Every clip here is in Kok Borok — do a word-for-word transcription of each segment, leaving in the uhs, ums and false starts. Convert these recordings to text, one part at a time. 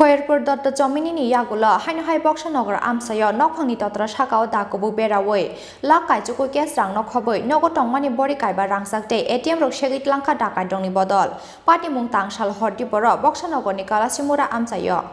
Khairpur Dotto Chomini ni yagulo haino hai Boksanagar amchaio nokphangni totra sakao da kubuk beraui lakh kaichukui cash rang no khobwi nogo tongmani bori kaiba rangchak tei A T M rok segwi tlangkha dakai rokni bodol. Patimung tangsal hor diboro Boksanagar ni Kalasimura amchaio.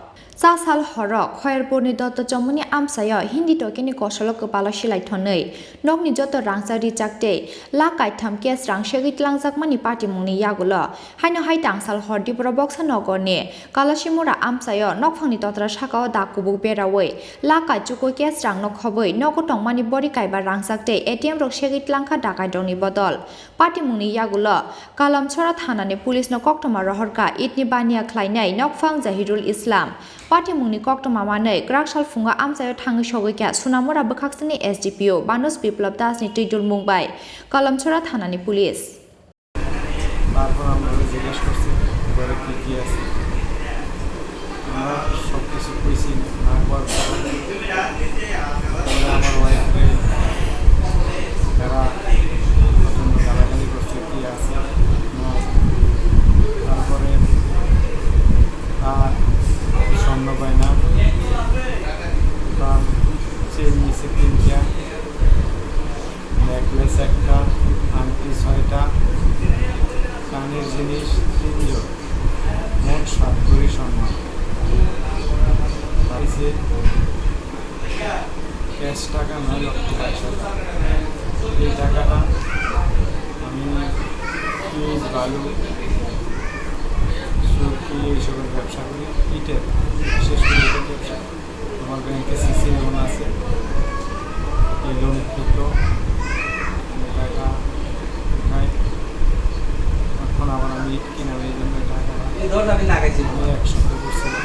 Cha sal horo Khairpur ni Dotto Chomini amchaio Hindi tokini kosolo kwpalo silai thonwi nokni joto rangchak rijak tei lakh kaitham cash rang segwi tlangjakmani patimungni yagulo. Haino hai tangsal hor diboro Boksanagar ni Kalasimura amchaio nokphangni totra sakao da kubuk beraui lakh kaichukui cash rang no khobwi nogo tongmani bori kaiba rangchak tei A T M rok segwi tlangkha dakai rokni bodol. Patimungni yagulo Kalamchora thanani police no koktwma rohorkha itni baniya khlainai nokphang Zahirul Islam. Patimungni koktwma manwi kwraksal phungo amchaio thangwi sogwi kha Sunamura bwkhaksini S D P O Banuj Biplab Das ni twidulmung bai Kalamchora thanani police. তারপর আমরা ওকে জিজ্ঞেস করছি ঘরে কি কি আছে। আমরা সব কিছু কইছি, না কওয়ার কারণে পরে আমার ওয়াইফকে তারা প্রচণ্ড গালাগালি করছে, কি আছে না আছে। তারপরে তার স্বর্ণ গয়না, তার চেইন নিছে তিনটা, নেকলেস একটা, আংটি ছয়টা, কানের জিনিস তিন জোড়, মোট সাত ভরি স্বর্ণ। পাইছে ক্যাশ টাকা নয় লক্ষ বাইশ হাজার। এই টাকাটা আমি ইট, বালু, সুরকি এইসবের ব্যবসা করি, ইটের, বিশেষ করে ইটের ব্যবসা। আমার ব্যাংকে সিসি লোন আছে, এই লোন ফুটো টাকা উঠাই। এখন আবার আমি ইট কিনার, এই জন্য টাকা এই ধর আমি লাগাইছি। আমি এক সপ্তাহ করছিলাম।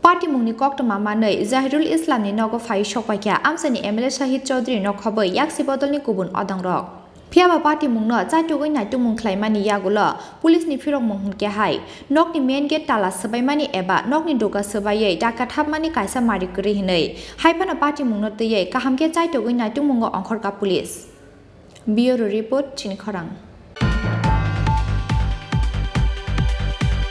Patimungni koktwma manwi Zahirul Islamni nogo phai sokpaikha amchaini M L A Shahid Chaudhary no khobwi yaksi bodolni kubun odongrok. Phiyaba patimungno chaitugwi naitugmung khlaimani yagulo police ni phirokmung hwnkhe hai nokni main gate tala swbaimani eba nokni doga swbaiwi dakat hapmani kaisa mari kwrwi hwnwi. Haiphano patimungno twiwi kaham khe chaitugwi naitugmungo ongkhorkha police. Bureau report, Chini Khorang.